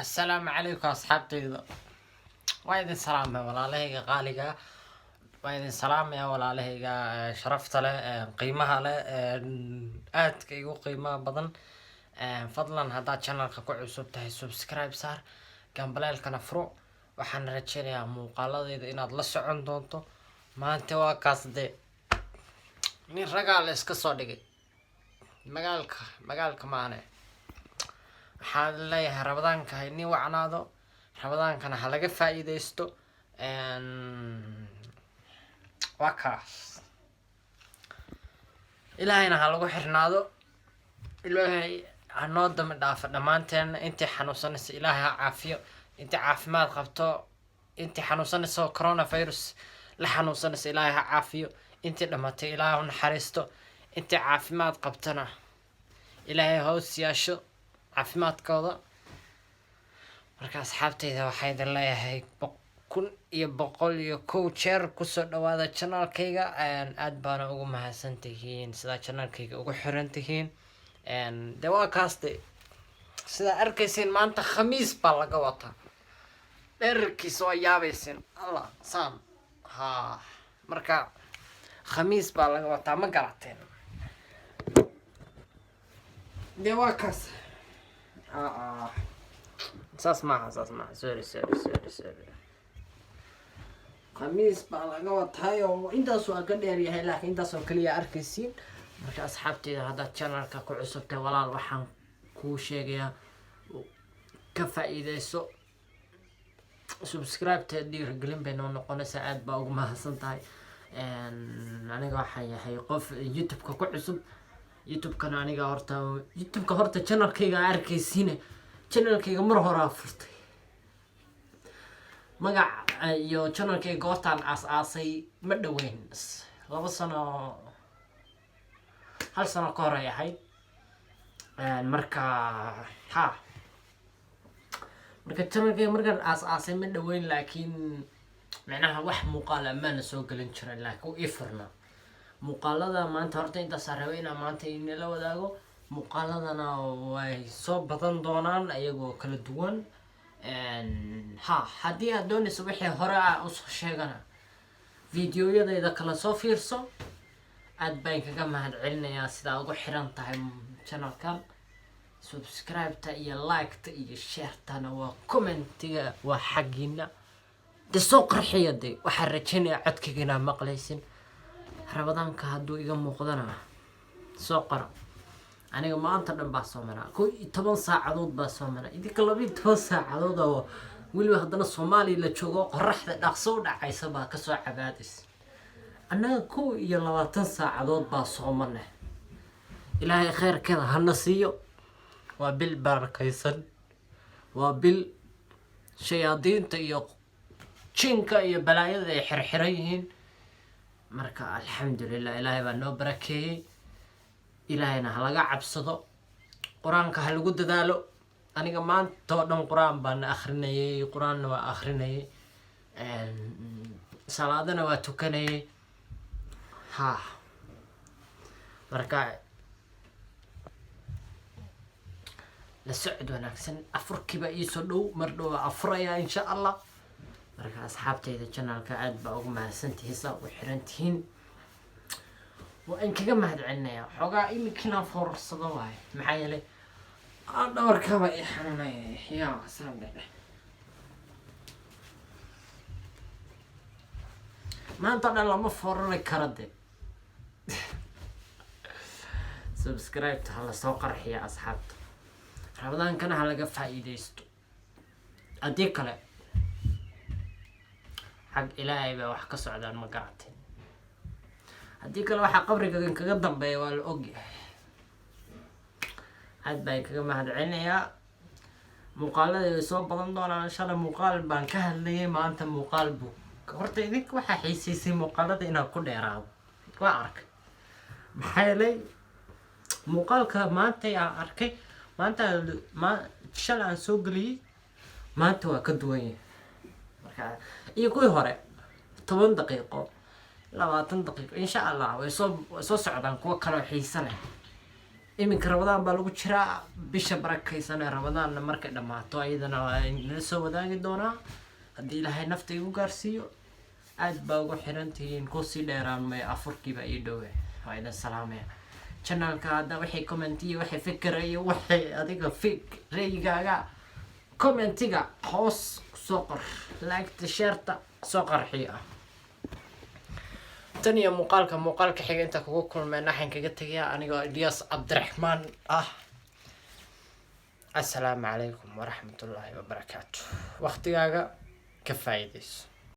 Assalaamu calaykum asxaabtayda, waa idin salaamaya walaalahayga qaaliga, waa idin salaamaya walaalahayga sharafta leh, qiimaha leh, aadka igu qiimaha badan. Fadlan haddaad channelka ku cusub tahay, subscribe saar, gambaleelkana furo. Waxaan rajeynayaa muuqaaladayda inaad la socon doonto. Maanta waa kaas dee, nin ragaa la iska soo dhigay magaalka, magaalka maane. Waxaan leeyahay Ramadaanka ha inii wacnaado, Ramadaankana ha laga faa'iideysto. Waa kaas, Ilaahayna ha lagu xirnaado, Ilaahay ha noo dambi dhaafo dhammaanteena. Intii xanuunsanaysa Ilaahay ha caafiyo, intii caafimaad qabto, intii xanuunsanaysa oo coronavirus la xanuunsanaysa Ilaahay ha caafiyo, intii dhamatay Ilaahay ha naxariisto, intii caafimaad qabtana Ilaahay ha u siyaasho caafimaadkooda. Marka asxaabteyda, waxaa idin leeyahay 1101 jeer kusoo dhawaada channelkayga. Aad baana ugu mahadsan tihiin sidaa channelkayga ugu xiran tihiin. De waa kaas de, sidaa arkaysiin maanta khamiis baa laga wataa, dherarkiisa waa yaabaysin, Allah saan ha. Marka khamiis baa laga wataa, ma garateen? De waa kaas. Saas maaha, saas maaha, sorry, sorry, sorry, sorry. Khamiis baa laga wataay oo intaas waa ka dheer yahay, laakiin intaas oo kaliya arkaysiin. Marka asxaabteyda, haddaad channelka ku cusubtay, walaal, waxaan kuu sheegayaa ka faa'iideyso subscribe-ta, dhiirigelin bay noo noqonaysaa. Aad baa ugu mahadsan tahay. Aniga waxaan yahay qof YouTube-ka ku cusub. YouTube-kana aniga horta, YouTube-ka horta channelkayga arkaysiine, channelkayga mar horaa furtay. Magac iyo channelkayga goortaan aas-aasay ma dhoweyn, 2 sano, hal sano ka hor ay ahayd. Marka ha, marka channelkayga markaan aas-aasay ma dhoweyn, laakiin micnaha wax muuqaal amaana soo gelin jiray, laakiin ii furna muuqaalada. Maanta horta intaasaa rabay inaan maanta inala wadaago. Muuqaaladana way soo badan doonaan ayagoo kala duwan. Ha, haddii aad doonayso wixii hore ah usoo sheegana, videoyadayda kala soo fiirso. Aad baan kaga mahad celinayaa sidaa ugu xiran tahay channelkan. Subscribe-ta iyo like-ta iyo share-tana waa commentiga, waa xaggiina de, soo qarxiya de. Waxaan rajaynayaa codkayga inaa maqlaysin. Ramadaanka hadduu iga muuqdana soo qora. Aniga maanta dhan baa soo maraa, 11 saacadood baa soo maraa, idinka 12 saacadood oo weliba haddana Soomaaliya la joogo, qoraxda dhaqso u dhacaysa baa kasoo cabaadaysa. Annaga 21 saacadood baa soomane. Ilaahay kheyrkeeda hana siiyo. Waa bil barakaysan, waa bil shayaadiinta iyo jinka iyo balaayada ay xirxiran yihiin. Marka alxamdulilah, Ilaahay baa noo barakeeyey. Ilaahayna ha laga cabsado, Qur-aanka ha lagu dadaalo. Aniga maanta oo dhan Qur-aan baana akrinayay, Qur-aanna waa akrinayay, salaadana waa tukanayay. Ha, marka la socod wanaagsan. Afurkiiba iisoo dhow, mar dhow waa afurayaa insha Allah. Marka asxaabtayda channelka, aad baa ugu mahadsantihiin saa u xiran tihiin, waa in kaga mahad celinayaa. Xoogaa iminkiinaan foorarsado waayo, maxaa yeelay dhabarkaba i xanuunaya. Yaa saan dheh, maanta dhan lama foorari karo de. Subscribe-ta ha lasoo qarxiya asxaabta, Ramadaankana ha laga faa'iideysto. Haddii kale xag Ilaahay baa wax ka socdaan, ma garateen? Haddii kale waxaa qabriga kaga dambeeya waa la ogyahay. Aad baan kaga mahad celinayaa. Muuqaalada way soo badan doonaan. Shalay muuqaal baan ka hadlayay, maanta muuqaal buu. Horta idinka waxaa xiisaysay muuqaalada inaan ku dheeraado, waa arkay. Maxaa yeelay muuqaalka maanta aan arkay, maanta ma shalay aan soo geliyey, maanta waa ka duwan yahay. Marka iyo kuwii hore 10 daqiiqo, 20 daqiiqo. Insha Allah way soo socdaan kuwo kaloo xiise leh. Iminka Rabadaan baa lagu jiraa, bisha barakaysan ee Rabadaanna markay dhammaato ayadana waa inala soo wadaagi doonaa, haddii Ilaahay nafta igu gaarsiiyo. Aad baa ugu xirantihiin, kusii dheeraan may, afurkiiba ii dhowe. Waa idin salaamaya. Channelka hadda wixii comment iyo wixii fikra iyo wixii adiga fik ra'yigaaga commentiga hoos kusoo qor, like-ta, shareta soo qarxiya. Tan iyo muuqaalka xiga inta kugu kulmeen, waxaan kaga tegayaa anigoo Ilyas Cabdiraxmaan ah. Assalaamu calaykum waraxmatullaahi wabarakaatu. Waqtigaaga ka faa'iidayso.